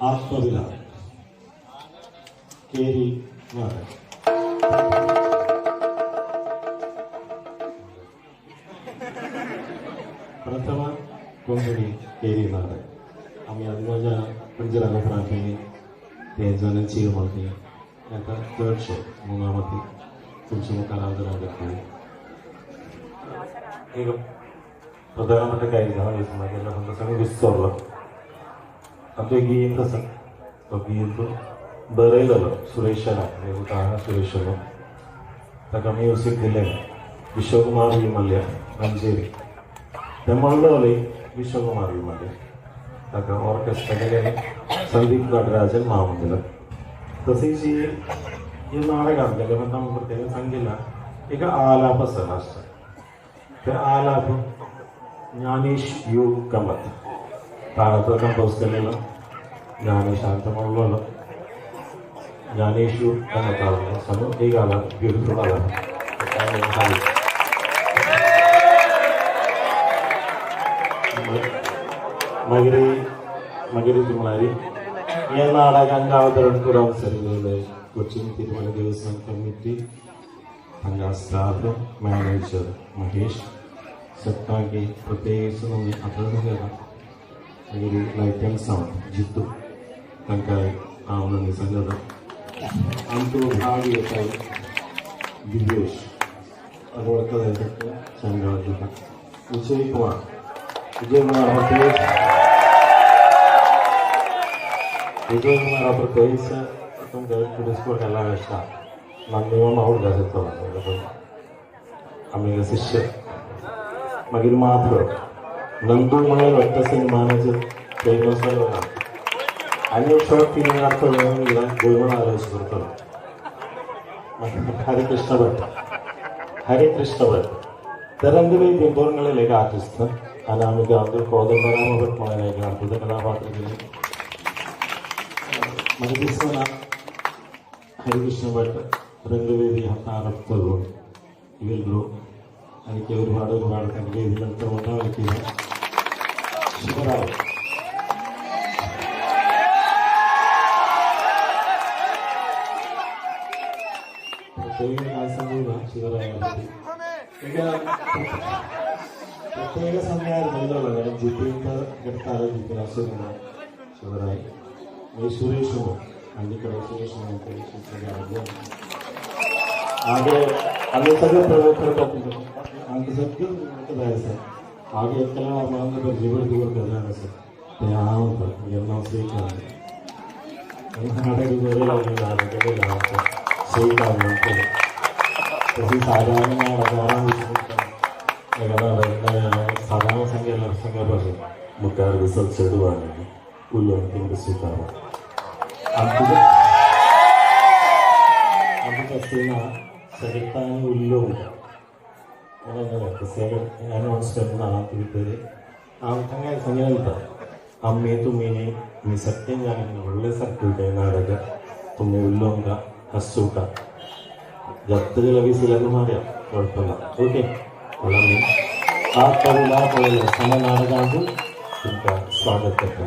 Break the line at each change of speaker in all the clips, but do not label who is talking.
ആത്മവില കേരി നാടൻ. प्रथम कोंकणी केरी नाटक आमी आदिवाजा पणजे राघोपरांत ते चीर मारती आता थर्ड शो മൂന്നാമത്തെ तुमच्या मुखार हांव करतले. एक प्रधानപ്പെട്ട കാര്യം विसरलो आमचो गीत आसा तो गीत बरयलेलो सुरेशान सुरेशान ताका म्युजीक दिलें विश्वकुमार वी मल्ल्या मंजेरी ते म्हणलोले विश्वकुमार वी मल्ल्या ताका ऑर्केस्ट्रा केलें संदीप नटराजन महामंदिरात. तसेच ही नाटक आमगेलें म्हणटा आमी प्रत्येकान सांगिल्ला एक आलाप आसा लास्टाक ते आलाप ज्ञानेश you Kamath ताळाचो कंपोज केलेलो ज्ञानेश आमचो म्हणलोलो ज्ञानेश you Kamath समोर एक आलाप ब्युटिफूल आलाप. मागीर मागीर म्हळ्यार हे नाटकांक अवतरण करून सर कोचीन तिरुमला देवस्थान कमिटी हांगा स्टाफ मॅनेजर महेश सत्ताकी प्रत्येक आतां सांगता. मागीर लायट अँड सावंड जितू तांकां हांव नंदी सांगता. आमचो भाग घेता दिव्येश वळखता चंद्रा विजय कुमार विजय कुमार विजय कुमार प्रत्येक तुमकां केला नंदी माहुल आमी शिष्य. मागीर मात्र नंदू म्हणून वाटतं सिनेमाचे फेमस जालो ना आनी एक शॉर्ट फिल्म लागतो गोंयमान आलोच करतलो हरिकृष्ण भट हरिकृष्ण भट तरंगवे दोन आर्टिस्ट अनामिका कोदंबराम भट म्हणून एक अद्भुत कथापात्र केले. म्हाका दिसना हरिकृष्ण भट रंगवेदी हातारप्तलो will grow. എനിക്ക് ഒരുപാട് ഒരുപാട് വേദികൾക്ക് വന്നവർക്ക് ശിവറാവ് പ്രത്യേക ശിവറാവ് പ്രത്യേക സമയമായിരുന്നു ജിത്തിന്റെ എടുത്താലോ ജിത്തിനാശ്വര ശിവറായി സുരേഷും അണ്ടിക്കട സുരേഷും ಹಾಗೆ ಅಲ್ಲಿ सगळे प्रयोग करतात आमचे सगळं जायचं हागे एकट्याला मला जीवन दिवस करणार असं ते हा होतं यांना स्वीकार तशी साधारण साधारण सांगायला सांगापासून मुखार दिसत चेडू आनी उलोवन तेंकां स्विकारप आमकां आमकां सगळ्यांनी उलोवंक अनाउन्समेंट ना भितर हांव तांकां सांगता आमी तुमी मी सत्य जाणा व्हडलें सारकें नाटक तुमी उलोवंक हसूंक जाता जाल्यार विसरल्यार मारया कळटना ओके आमी आत्मविला पळयलें सम नाटकांत तुमकां स्वागत करता.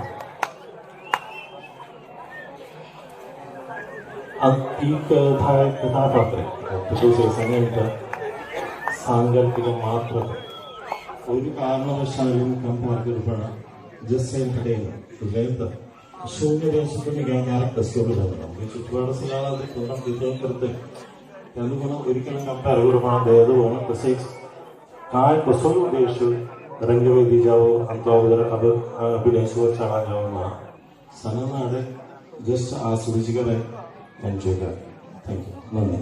ഈ കഥാപാത്രം സാങ്കല്പികം മാത്രം ഒരു കാരണവശാലും കമ്പാർ ജസ്റ്റ് എന്റർടൈനർ ശൂന്യദേശത്തിന് ക്യാരക്ടർ നമുക്ക് ചുറ്റുപാട് ഒരിക്കലും കമ്പയർ करपण देह तसेच काय कसोय उद्देश रंगवेदी जावो आमचो अगोदर अभिनय शाळा जावो ना सननाडे जस्ट आस्वादित एन्जॉय कर. Thank you. नंदी.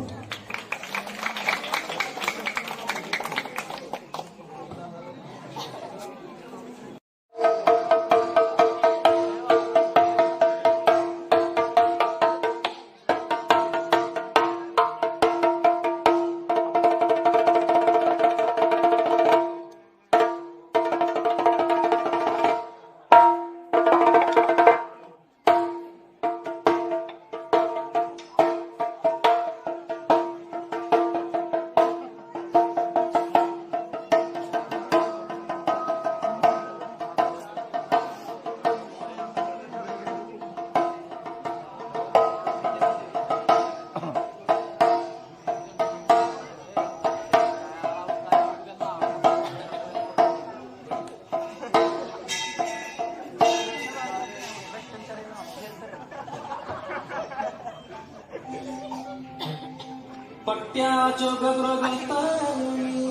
पट्ट्याचो घगरो घालताली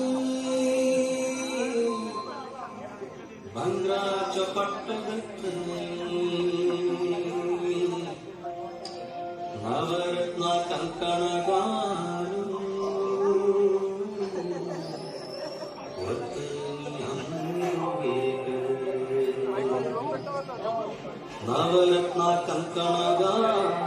भांगराचो पट्टो घातली नवरत्न कंकण घालून नवरत्न कंकण घालून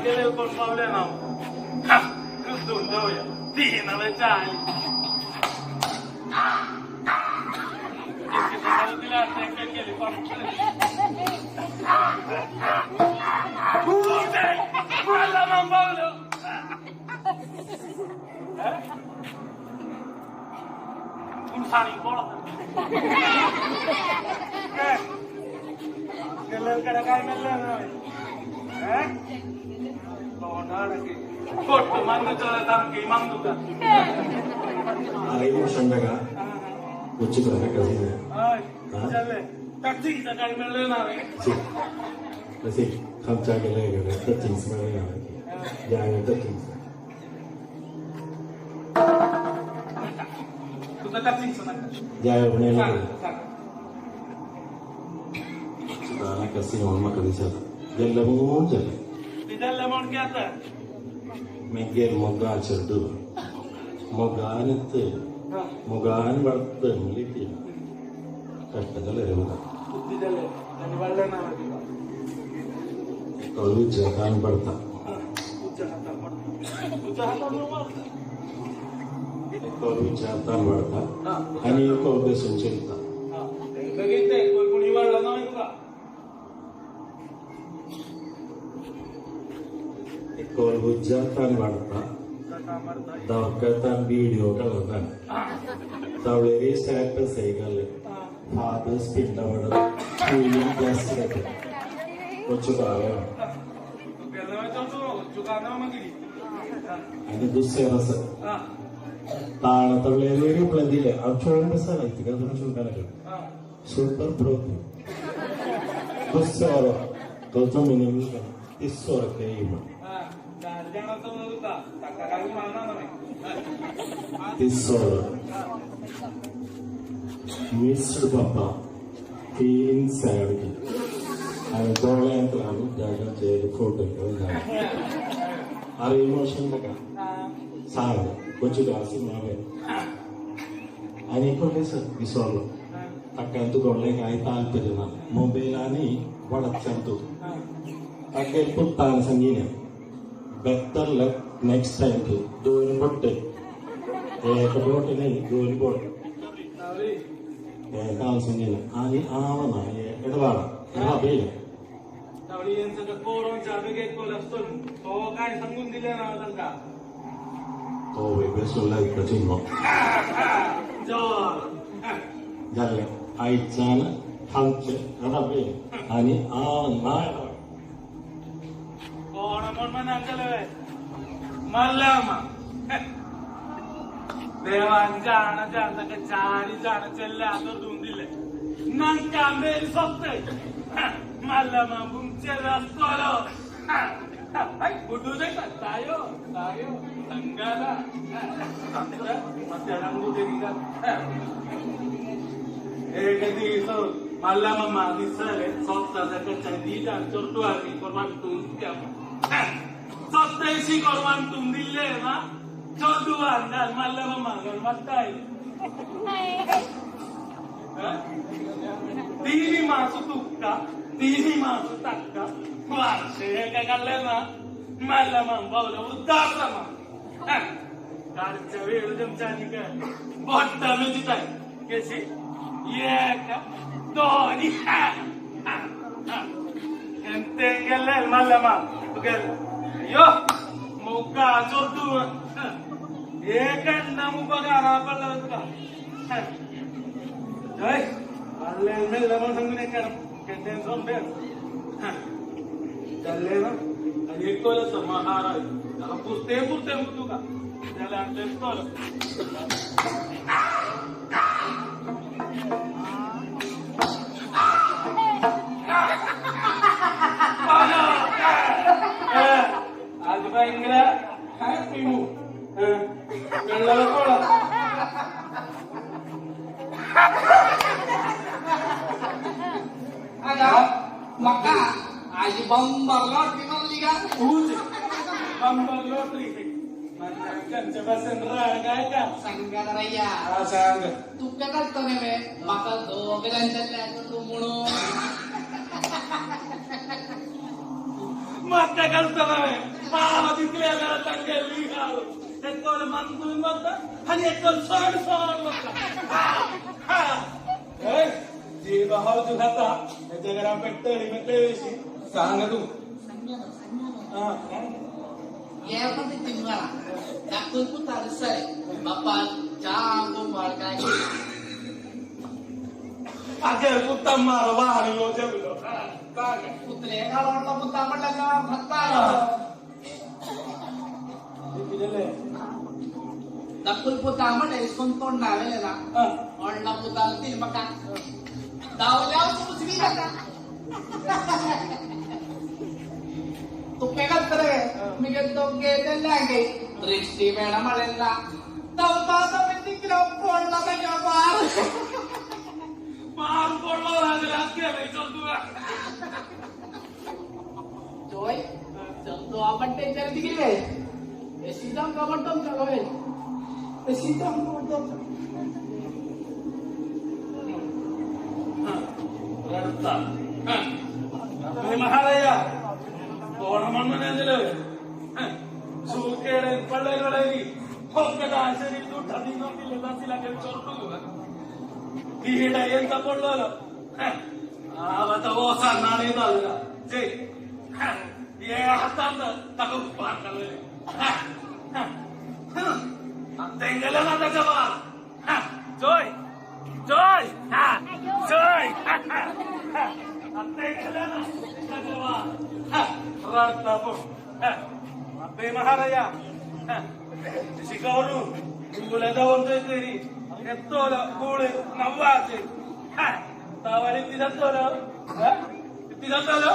गेले कोण पावले ना दोन जाऊया तीन चाली
Video കളർന്നാണ് തവളേരി സ്റ്റാറ്റസ് സൈകളിൽ ഫാദേഴ്സ് പിണ്ടവട കൊച്ചു പറയണം आणि दुसरे रस ताळतवळेरी प्लंदिले ಸೂಪರ್ ಬ್ರೋತ್ दुसरो तो मिनिमम तिसरो तिसरो मिस्ड पप्पा फीलिंग सैड आणि डोळ्यांत जागा फोटो अरे इमोशन नका सांग കൊച്ചു കാസി മാവേ आणि सर विसरलो ताका तुगोडले ताल्पर्य ना मൊബൈലാനി വളച്ചന്തു ताका पुत्तान संगीने better luck next time to दोन बोटे एक बोट नाही दोन बोट काल संगीने आणि आवना एडवाडा एडवा
काय सांगून दिले ना तांकां
तो वेगळे सोडला इकडचे जाल्लें आयच्यान खावचें रबे आनी ना
कोण म्हण म्हणाले मल्लमा देवान जाण जाण ताका चारी जाण चेल्ले आदर दिवन दिले नांका मेरी सोंपतय मल्लमा बुमचे रस्तोलो tayo tayo tanggala मल्लमा दिसले स्वतः चंदी चोरटू आमी कोरवान सत्ताईशी कोरवान तूं दिल्ले ना चोरटू मल्लमा गणमत्ताय तीन मासू तुक्का तीन मासू तक्का वार्षे काडले ना मल्लमा बावलो उद्दासमा कालच्या वेळ तुमच्यानी काय बोट्टा मेजिताय कशी एक दोन ಎಂತೆಂಗೆಲ್ಲ ಮಲ್ಲಮ್ಮ ಅಯ್ಯೋ ಮುಗ್ಗ ಚೊದ್ದು ಏಕಣ್ಣ ಮುಬ್ಬಗಾರ ಪಲ್ಲ ಜೈ ಅಲ್ಲೇ ಮೆಲ್ಲಮ ಸಂಗುನೆ ಕೆಡ್ಡೆ ಸೊಂಬೆ जाल्लें आनी एकलो समाहार ताका पुरते पुरते तुका जाल्यार तेंतलो आज भयंकर हॅपी मू कळलं कोणा
म्हाका आजी बंबर लॉटरी मारली का
बंबर लॉटरी काय का
सांगा रय्या
सांग
तुका घालतो न्ही म्हाका दोगल्यांच्या तूं म्हणून
मक्का घालताना हा तिथले तंगे लिहाल एकोल मंदून वता आणि एकोल सोड सोड वता. जीव हाव तुझा त्याच्या घरा पेटतली मेकळे सांग तू. अगे पुत्ता मार वाढलो जेवलो
पुतले घालवला पुत्ता म्हटलं का भत्ता दाखल पुता म्हटलं इसकून तोंड नावेले ना ओढला पुता तील मका दावल्या उचवी जाता तुके घालतरे मी दोघे दृष्टी वेळा म्हणेल ना पडला त्याच्या पार
पार पडलो लागले केलं तुला
जोय चलतो आपण टेन्शन दिले सीताम का म्हणतो सीताम का म्हणतो
रडता महाराया ಪಳ್ಳೆಗಳಲ್ಲಿ ಹೊಕ್ಕದ ಆಶರಿ ದುಡ್ಡು ಹದಿನೊಂದಿಲ್ಲ ದಸಿಲಾಗೆ ಚೊರ್ಪು ಈಡ ಎಂತ ಕೊಳ್ಳೋಲ್ಲ ಆವತ್ತ ಓ ಸರ್ ನಾಳೆ ಜೈ ಏ ಹತ್ತ ತಗೋ ತೆಂಗಲ್ಲ ಜವಾಬ್ ಜೋಯ್ ಜೋಯ್ ಜೋಯ್ ಅಬ್ಬೆ ಮಹಾರಾಯ ಶಿಕವರು ಗುಳೆದ ಒಂದು ಎತ್ತೋಲ ಗೂಳು ನವ್ವಾಚೆ ತಾವಳಿ ತಿರತ್ತೋಲ ತಿರತ್ತೋಲ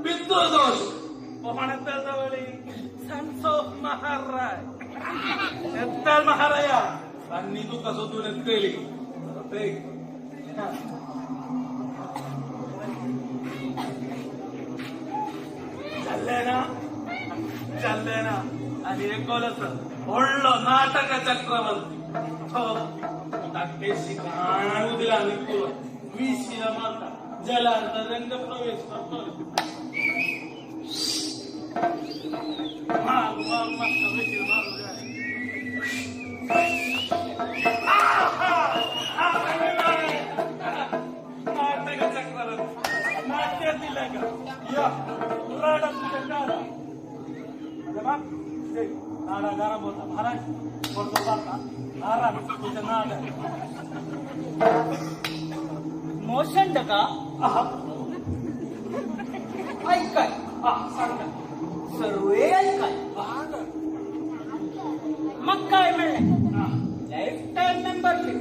ಬಿತ್ತು ದೋಷ ಪೊಹಣತ್ತವಳಿ ಸನ್ಸೋ ಮಹಾರಾಯ್ ಎತ್ತಲ್ ಮಹಾರಾಯ ತನ್ನಿ ತುಕ್ಕ ಸೊತ್ತು ಎತ್ತೇಳಿ ಚಲ್ಲೇನಾ ಚಲ್ಲೇನಾ ಅಲ್ಲಿ ಕೊಲಸ ಒಳ್ಳ ನಾಟಕ ಚಕ್ರವರ್ತಿ ತಟ್ಟೆಸಿ ಕಾಣುವುದಿಲ್ಲ ನಿಕ್ಕುವ ವಿಷಯ ಮಾತ್ರ ಜಲಾಂತ ರಂಗ ಪ್ರವೇಶ ಮಾರು ಮಾರು ಮತ್ತ ವಿಷಯ ಮಾರು ನಾಟಕ ಚಕ್ರವರ್ತಿ ನಾಟ್ಯ ತಿಲಕ महाराज
मोशन डका ऐकाय सर्वे ऐकाय मग काय मिळले लाईफ टाइम मेंबरशिप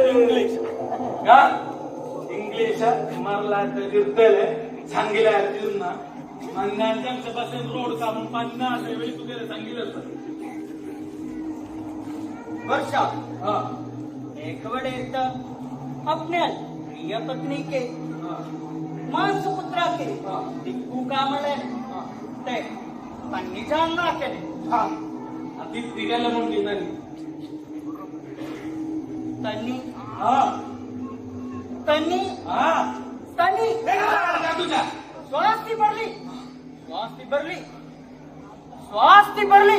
इंग्लिश का इंग्लिश मरला तर सांगितलं ना मन्नांच्या बसेन रोड काढून 50 वेळी तू गेलं सांगितलं
वर्षा एक वडे अपने प्रिय पत्नी के मांस पुत्रा के दिक्कू का म्हणे ते तन्नी जाणना केले
ती तिघायला म्हणली नाही
तन्नी तन्नी तन्नी
तुझ्या
स्वास्थ्य भरली स्वास्थ्य भरली स्वास्थ्य भरली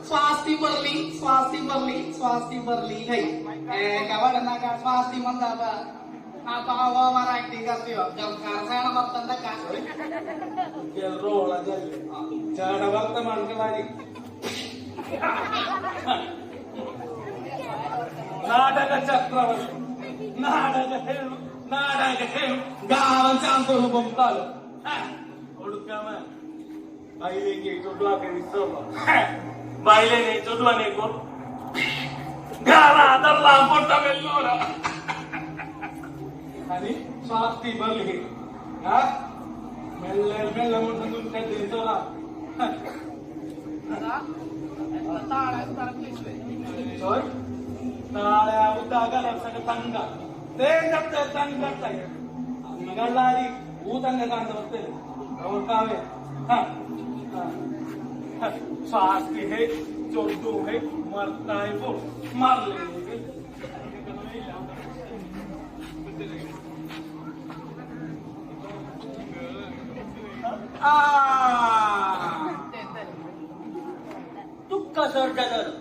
स्वास्थ्य भरली स्वास्थ्य भरली स्वास्थ्य भरली है कवड ना स्वास्थ्य म्हणतात आता ओव्हर ऍक्टिंग करते जमकार साड बघतात का
रोळा झाड बघता माणसाला नाटक चक्रवर्ती नाटक हेळू नाटक हेळू गावांच्या अंतर बघताल ओडुकाम बाईले चोडवा विसरलो बाईले चोडवा नाही कोण गारा तर लांब पडता मेल्लो आणि स्वास्थी भरली हा मेल्ले मेल्ले म्हणून तुमच्या दिसला ताळ्या उद्दागाला सगळं तंगा ते जगते तंग करताय अंगलारी ऊ तंग कांद बसते कावे स्वास्थ्य हे चोड्डू हे मरताय फोड मारले
तुक्का सर जादर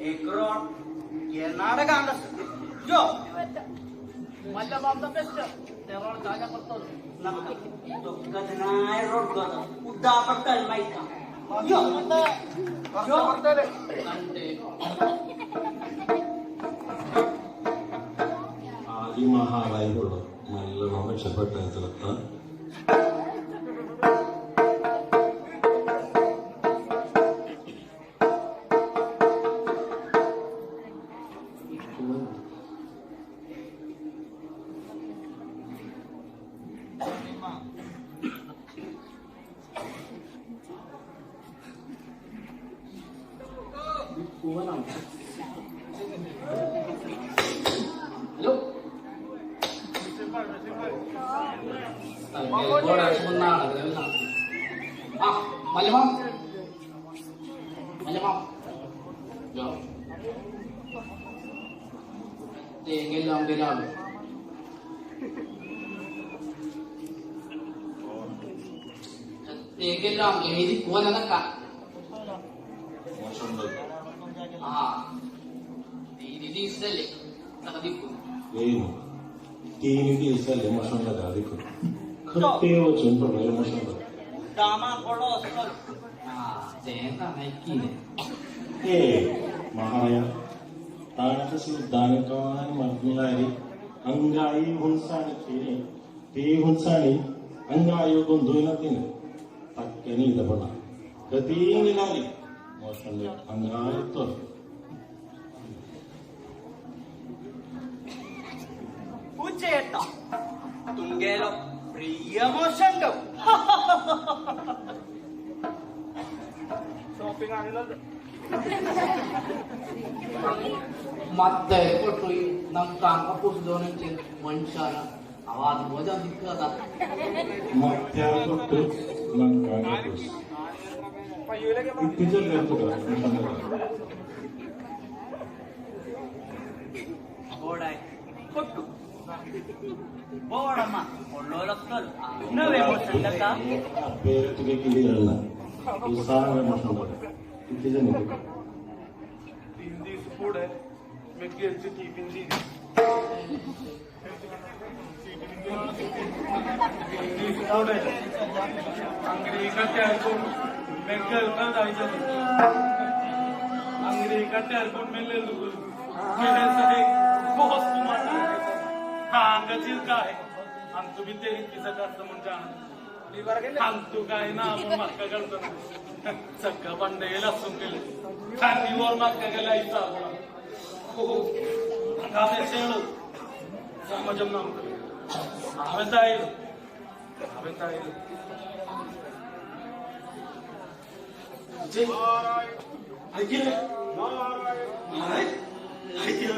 एक रोड कर्नाटक जो
मल्लमामचा बेस्ट ते रोड जागा करतो
तुक्का रोड उद्दा पडताल माहित का यो यो
आदि महाराय मल्लमाम രക്ഷപ്പെട്ട
హలో మల్లమాం మల్లమాం തേങ്ങെല്ലാം ഗലാളു തേങ്ങെല്ലാം എഴുതി പോകാനൊക്കെ
तीन दिवसाले मशोंदा देखो खट्टे वचून पडलेले मशोंदा ए महाराया ताणकसी दानकान मग्नारी अंगाई हुंसाणी केले ते हुंसाणी अंगायो गोंधळला तिने तक्कनी दबना गती लाली मशोंदे अंगाई तो
उचेता तुमगेलो प्रिय मोशंडो
शॉपिंग आलेलं
ಮತ್ತೆ ಕೊಟ್ಟು ನಮ್ಮ ಕಾಂಕ ಪುಸ್ತಕದವನ ಮನುಷ್ಯನ ಅವಾದ ಮಜಾ ದಿಕ್ಕದ
ಮತ್ತೆ ಕೊಟ್ಟು ನಮ್ಮ ಕಾಂಕ ಇತ್ತೀಚೆಗೆ
ಕೊಟ್ಟು बोडमा नवे मोशन
ಬೇರೆ ತುಗೆ ಕಿಲಿರಲ್ಲ सारा मोशन इतने
तीन दिवस पुढे मी गेलची टिफिन दिली तीन दिवस पुढे अंग्रेजा टेलिफोन मैं गलका जायचं अंग्रेजा टेलिफोन मेले हांगाची काय आणि तुम्ही ते इतकीचं करतं म्हणजे तू काय ना आपण माका करतो सगळं पंडे लसून गेले खांदीवर माका गेला इथं हो हांगा समजम ना हांवें जायल हांवें जायल ऐकले ऐकले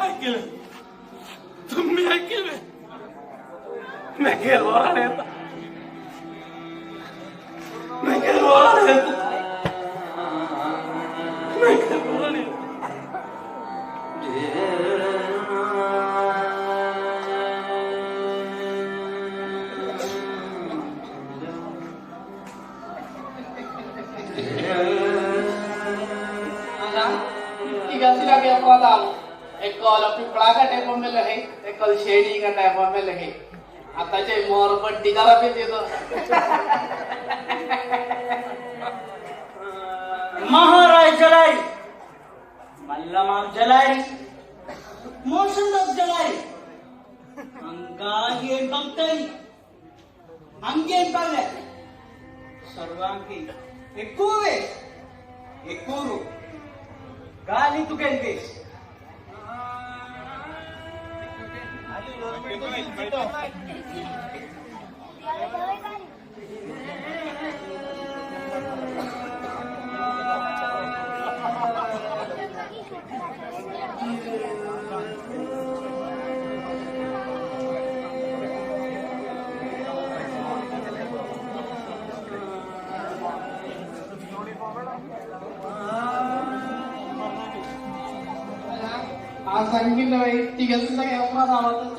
ऐकले तुम्ही ऐकले मैं गेलो येता मैं गेलो येता मैं गेलो येता
पिपळा का टेपो में लगे एकल शेडी का टेपो में लगे आता जे मोर बड्डी करा पे तो
महाराज जलाई मल्लमाम जलाई मोशन जलाई अंगा ಏನ್ ಬಂತೈ ಹಂಗೇನ್ ಬಲ್ಲೆ ಸರ್ವಾಂಗಿ ఎక్కువే ఎక్కువ గాలి తుకెల్వే
सांगितलं तिघांचा कॅमेरा धावत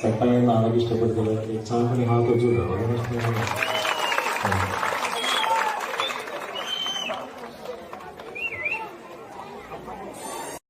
सकाळी नाटक इष्टपडतलं एक चांगली हात अजून.